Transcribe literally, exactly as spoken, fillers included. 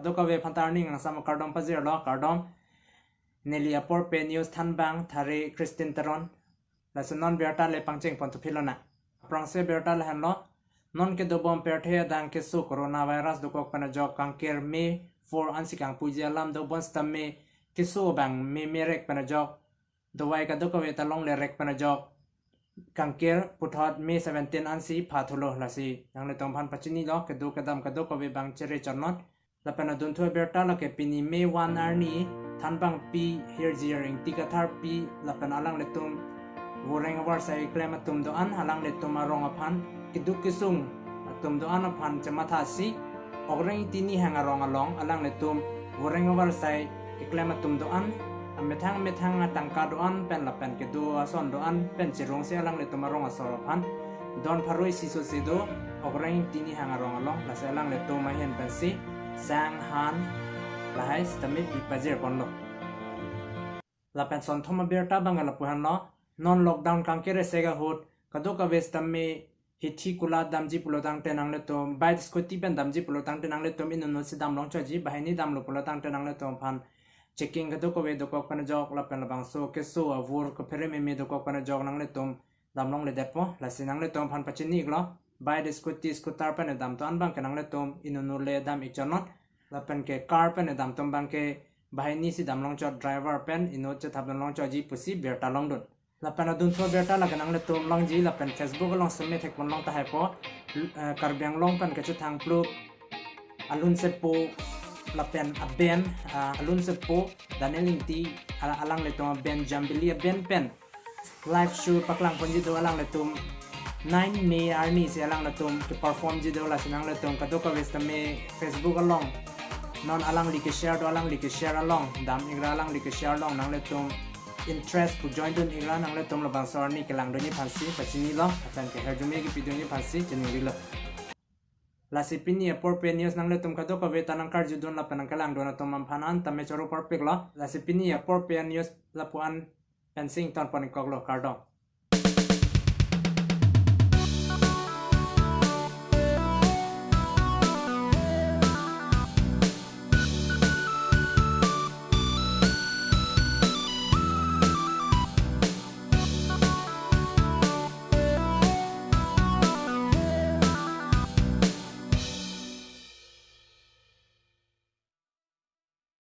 Kadokave aphan ta arni kangsam akardom pajirlo, kardom. Neli apor pen news thanbang Thare Christine Teron. Lason non birta le pangcheng pon thuphilonang. Aphrangsi birta lahenlo. Non kedobom pirthe adang keso coronavirus dokok pen ajok kangkir May four ansi kangpuji alam dobom sitame keso abang May merek pen ajok dovai kadokave ta longle rek pen ajok kangkir puthot May seventeen ansi pha thulo, lasi nanglitum aphan pachinilo, kedo kedam kadokave abang chere chonnon. Lapen adunthu abirta lake pini May one arni thanbangpi Hirjir Ingti Katharpi lapen alanglitum voreng avarsai keklem atum do-an, alanglitum arong aphan keduk kesung atum do-an aphan chemathasi Okrang Ingti Nihang arong along alanglitum voreng avarsai keklem atum do-an, amethang methang atangka do-an pen lapen kedo ason do-an pen chirungsi alanglitum arong asor aphan don pharo isi sose do Okrang Ingti Nihang arong along, lasi alanglitum ahin pensi sang han lahai sitame pi pajir ponlo. Lapen sonthom abirta abang lapu-anlo, non lockdown kangkir esek ahut kadokave sitame hithi kula damji pulo tangte nanglitum, bike scooty pen damji pulo tangte nanglitum inut inut si dam longchotji, banghini damlo pulo tangte nanglitum aphan checking kadokave dokok pen ajok lapen labangso keso avur kaphere meme dokok pen ajok nanglitum dam longledetpo, lasi nanglitum aphan pachini-iklo, bike, scooty, scooter pen dam do-an abangke nanglitum inut inut le dam-ik chonnon. Lapen ke car pen dam atum abangke banghini si dam longchot, driver pen inut chethap dam longchotji pusi birta longdun. Lapen adunthu abirta lake nanglitum longji lapen Facebook along seme thek pon long tahaipo, eh, Karbi Anglong pen kachethang plup alun sepo lapen aben, ah, alun sepo Daniel Ingti, ala-, alanglitum aben Jambili aben pen live show paklang ponji do alanglitum nine May arni si alanglitum keperformji do, lasi nanglitum kadokave sitame Facebook along non alangli keshare do, alangli keshare along dam-ikra, alangli keshare along nanglitum interest pu join dun-ikra, nanglitum labangso arni kelangdunji aphansi pachinilo, lapen ke herjume kepidunji aphansi chiningrilo. Lasi pini apor pen news nanglitum kadokave ta nangkarjudun lapen nangkelangdun atum aphan an tame choro parpiklo. Lasi pini apor pen news lapu-an pensi ington pon-ikkoklo, kardom.